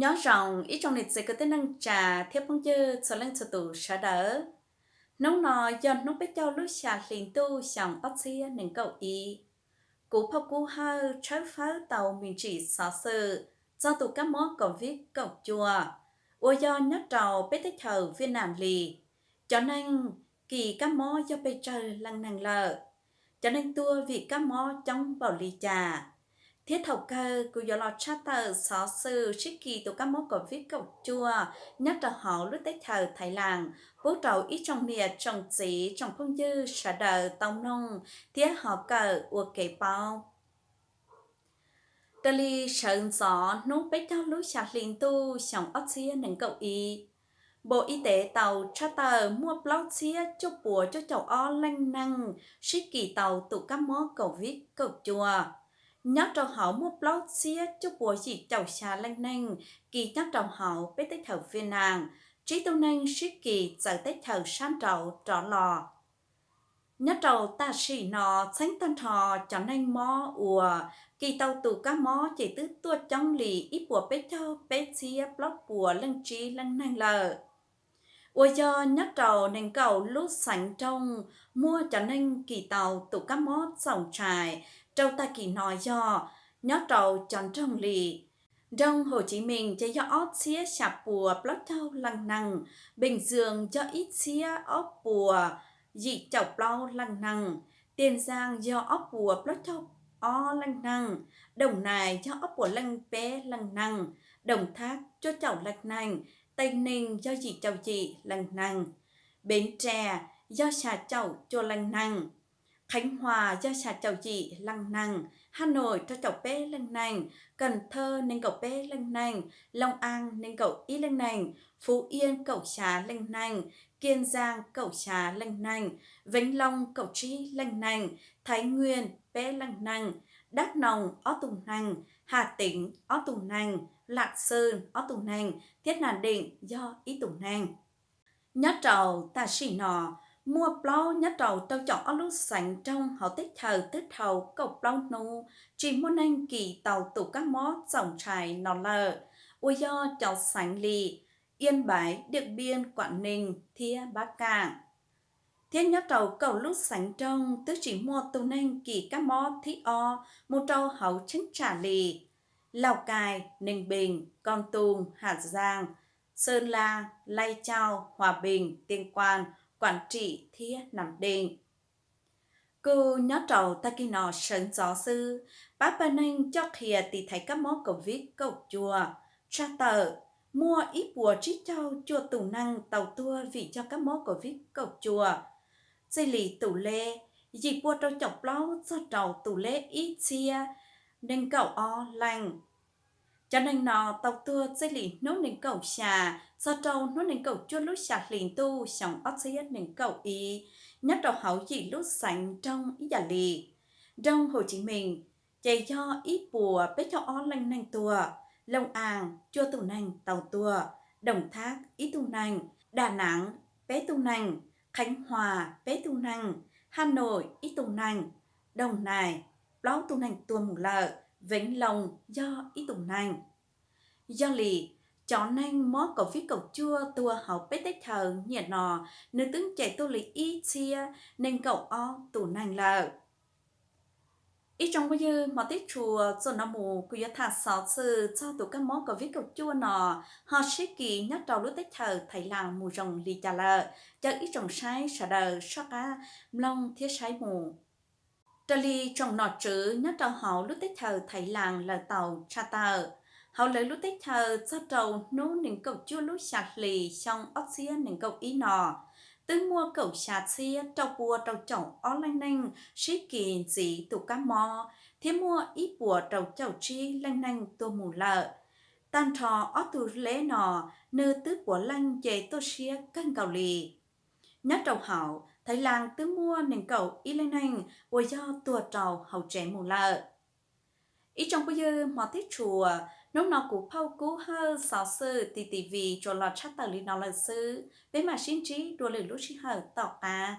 Nyob zoo ib tsoom niam txiv kwv tij neej tsa thiab phooj ywg txhua leej txhua tus sawv daws. Hnub no yog hnub peb caug lub xya hli ntuj xyoo ob txhiab nees nkaum ib. Kuv Phauj Kub Hawj tshawb fawb tau me ntsis xov xwm txog tus kab mob Covid kaum cuaj uas yog nyob rau peb teb chaws Viaj Nam li. Cov neeg kis kab mob yog pes tsawg leej neeg lawm? Cov neeg tuag vim kab mob coob npaum li cas? Thiab thaum kawg kuv yuav los tshaj tawm xov xwm sib kis tus kab mob Covid kaum cuaj nyob rau hauv lub teb chaws Thailand pub rau ib tsoom niam tsoom txiv tsoom phooj ywg sawv daws tau mloog thiab ho kawm ua kev paub. Raws li sawv ntxov hnub peb caug lub xya hli ntuj xyoo ob txhiab nees nkaum ib, Bộ Y tế tau tshaj tawm muaj plaub txhiab cuaj puas cuaj caum ob leej neeg sib kis tau tus kab mob Covid kaum cuaj. Nyob rau hauv muaj plaub txhiab cuaj puas yim caum xya leej neeg kis nyob rau hauv peb teb chaws Viaj Nam, tsib tug neeg sib kis txawv teb chaws sab nraud rov los. Nyob rau tam sim no, txheeb tag nrho cov neeg mob uas kis tau tus kab mob ces twb tuaj coob li ib puas peb caug peb txhiab plaub puas leej tsib leej neeg lawm, uas yog nyob rau nees nkaum lub xeev nroog muaj cov neeg kis tau tus kab mob txaus ntshai rau tag kis no yog nyob rau cov nroog li: nroog Hồ Chí Minh ces yog ob txhiab xya puas plaub caug leej neeg, Bình Dương yog ib txhiab ob puas yim caum plaub leej neeg, Tiền Giang yog ob puas plaub caug ob leej neeg, Đồng Nai yog ob puas leej peb leej neeg, Đồng Tháp cuaj caum leej neeg, Tây Ninh yog yim caum yim leej neeg, Bến Tre yog xya caum cuaj leej neeg, Khánh Hòa yog xya caum yim leej neeg, Hà Nội rau caum peb leej neeg, Cần Thơ nees nkaum peb leej neeg, Long An nees nkaum ib leej neeg, Phú Yên kaum xya leej neeg, Kiên Giang kaum xya leej neeg, Vĩnh Long kaum tsib leej neeg, Thái Nguyên peb leej neeg, Đắk Nông ob tug neeg, Hà Tĩnh ob tug neeg, Lạng Sơn ob tug neeg thiab Nam Định yog ib tug neeg. Nyob rau tam sim no, muaj plaub nyob rau rau caum ob lub xeev nroog hauv teb chaws twb dhau kaum plaub hnub tsis muaj neeg kis tau tus kab mob txaus ntshai no lawm, uas yog cov xeev li: Yên Bái, Điện Biên, Quảng Ninh thiab Bắc Kạn. Thiab nyob rau kaum lub xeev nroog twb tsis muaj tus neeg kis kab mob thib ob mus rau hauv cheeb tsam li: Lào Cai, Ninh Bình, Kon Tum, Hà Giang, Sơn La, Lai Châu, Hòa Bình, Tuyên Quang, Quảng Trị thiab Nam Định. Kuj nyob rau tag kis no sawv ntxov xwb, pab pawg neeg coj qhia tiv thaiv kab mob Covid kaum cuaj tshaj tawm muaj ib puas tsib caug cuaj tus neeg tau tuag vim yog kab mob Covid kaum cuaj, txij li tus leb yim pua rau caum plaub txog rau tus leb ib txhiab nees nkaum ob leej. Cov neeg no tau tuag txij li hnub nees nkaum xya txog rau hnub nees nkaum cuaj lub xya hli ntuj xyoo ob txhiab nees nkaum ib nyob rau hauv yim lub xeev nroog ib yam li: nroog Hồ Chí Minh ces yog ib puas peb caug ob leej neeg tuag, Long An cuaj tug neeg tau tuag, Đồng Tháp ib tug neeg, Đà Nẵng peb tug neeg, Khánh Hòa peb tug neeg, Hà Nội ib tug neeg, Đồng Nai plaub tug neeg tuag mus lawm, Vĩnh Long yog ib tug neeg. Yog li, cov neeg mob Covid kaum cuaj tuag hauv peb teb chaws niaj no nws twb nce tuaj li ib txhiab nees nkaum ob tus neeg lawm. Ib tsoom phooj ywg, hmo tib tshua txuas no mus kuv yuav tham xov xwm txog tus kab mob Covid kaum cuaj no ho sib kis nyob rau lub teb chaws Thailand mus zoo li cas lawm, caw ib tsoom saib sawv daws soj qab mloog thiab saib mus. Raws li tsoom nom tswv nyob rau hauv lub teb chaws Thailand lawv tau tshaj tawm, hauv lawv lub teb chaws txog rau hnub nees nkaum cuaj lub xya hli xyoo ob txhiab nees nkaum ib no, twb muaj kaum xya txhiab rau pua rau caum ob leej neeg sib kis ntxiv tus kab mob thiab muaj ib puas rau caum tsib leej neeg tuag mus lawm. Tag nrho ob tug leb no nws twb puav leej nce tuaj siab kawg nkaus li. Nyob rau hauv Thailand twb muaj nees nkaum ib leej neeg uas yog tuag rau hauv tsev mus lawm. Ib tsoom phooj ywg, hmo tib tshua hnub no kuv Phauj Kub Hawj xov xwm T T V tsuas los tshaj tawm li no lawm xwb, peb mam sib ntsib dua lwm lub sij hawm tom qab.